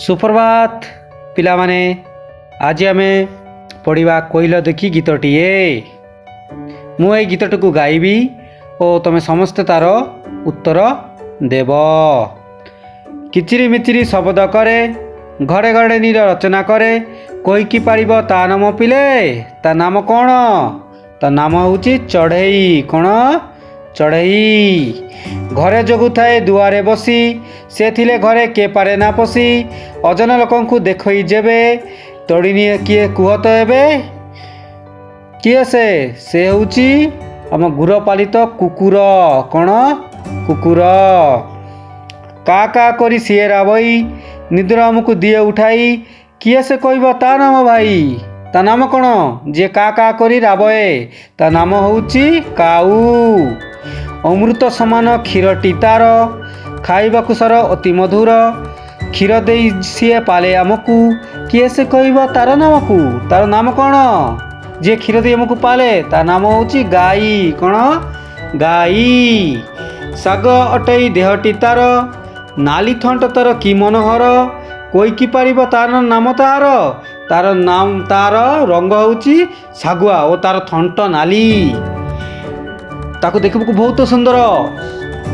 ସୁପ୍ରଭାତ ପିଲାମାନେ। ଆଜି ଆମେ ପଢ଼ିବା କୋଇଲ ଦେଖି ଗୀତଟିଏ। ମୁଁ ଏଇ ଗୀତଟିକୁ ଗାଇବି ଓ ତୁମେ ସମସ୍ତେ ତା'ର ଉତ୍ତର ଦେବ। କିଚିରି ମିଚିରି ଶବ୍ଦ କରେ, ଘରେ ଘରେ ନୀଡ଼ ରଚନା କରେ, କହିକି ପାରିବ ତା ନାମ ପିଲେ? ତା ନାମ କ'ଣ? ତା ନାମ ହେଉଛି ଚଢ଼େଇ। କ'ଣ? ଚଢ଼େଇ। ଘରେ ଜଗୁଥାଏ ଦୁଆରେ ବସି, ସେ ଥିଲେ ଘରେ କିଏ ପାରେ ନା ପଶି। ଅଜଣା ଲୋକଙ୍କୁ ଦେଖଇ ଯେବେ ତଡ଼ି ନିଏ, କିଏ କୁହ ତ ଏବେ? କିଏ ସେ? ସେ ହେଉଛି ଆମ ଗୃହପାଳିତ କୁକୁର। କ'ଣ? କୁକୁର। କା କା କରି ସିଏ ରାବଇ, ନିଦ୍ରା ଆମକୁ ଦିଏ ଉଠାଇ, କିଏ ସେ କହିବ ତା ନାମ ଭାଇ? ତା ନାମ କ'ଣ? ଯିଏ କା କା କରି ରାବଏ, ତା ନାମ ହେଉଛି କାଉ। ଅମୃତ ସମାନ କ୍ଷୀରଟି ତାର, ଖାଇବାକୁ ସର ଅତି ମଧୁର। କ୍ଷୀର ଦେଇ ସିଏ ପାଲେ ଆମକୁ, କିଏ ସେ କହିବ ତାର ନାମକୁ? ତାର ନାମ କ'ଣ? ଯିଏ କ୍ଷୀର ଦେଇ ଆମକୁ ପାଲେ, ତା ନାମ ହେଉଛି ଗାଈ। କ'ଣ? ଗାଈ। ଶାଗ ଅଟେଇ ଦେହଟି ତାର, ନାଲି ଥଣ୍ଟ ତାର କି ମନୋହର, କହିକି ପାରିବ ତାର ନାମ ତାର? ତାର ନାମ, ତାର ରଙ୍ଗ ହେଉଛି ଶାଗୁଆ ଓ ତାର ଥଣ୍ଟ ନାଲି। ତାକୁ ଦେଖିବାକୁ ବହୁତ ସୁନ୍ଦର।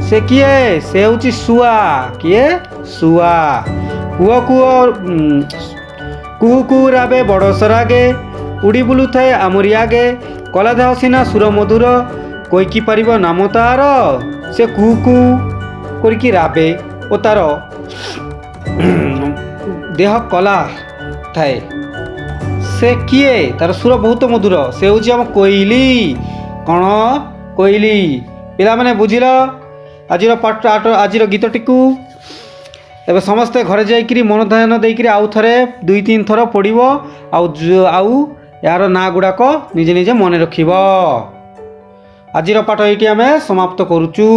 ସେ କିଏ? ସେ ହେଉଛି ଶୁଆ। କିଏ? ଶୁଆ। କୁହ କୁହ କୁହୁ କୁହୁ ରାବେ ବଡ଼ ସରାଗେ, ଉଡ଼ି ବୁଲୁଥାଏ ଆମରି ଆଗେ। କଲା ଦେହ ସିନା ସୁର ମଧୁର, କହିକି ପାରିବ ନାମ ତାର? ସେ କୁହୁ କୁହୁ କରିକି ରାବେ ଓ ତାର ଦେହ କଲା ଥାଏ। ସେ କିଏ? ତାର ସୁର ବହୁତ ମଧୁର। ସେ ହେଉଛି ଆମ କୋଇଲି। କ'ଣ? କୋଇଲି। ପିଲାମାନେ, ବୁଝିଲ ଆଜିର ପାଠ, ଆଜିର ଗୀତଟିକୁ? ଏବେ ସମସ୍ତେ ଘରେ ଯାଇକିରି ମନ ଧ୍ୟାନ ଦେଇକିରି ଆଉ ଥରେ ଦୁଇ ତିନି ଥର ପଢ଼ିବ ଆଉ ଏହାର ନାଁ ଗୁଡ଼ାକ ନିଜେ ନିଜେ ମନେ ରଖିବ। ଆଜିର ପାଠ ଏଇଠି ଆମେ ସମାପ୍ତ କରୁଛୁ।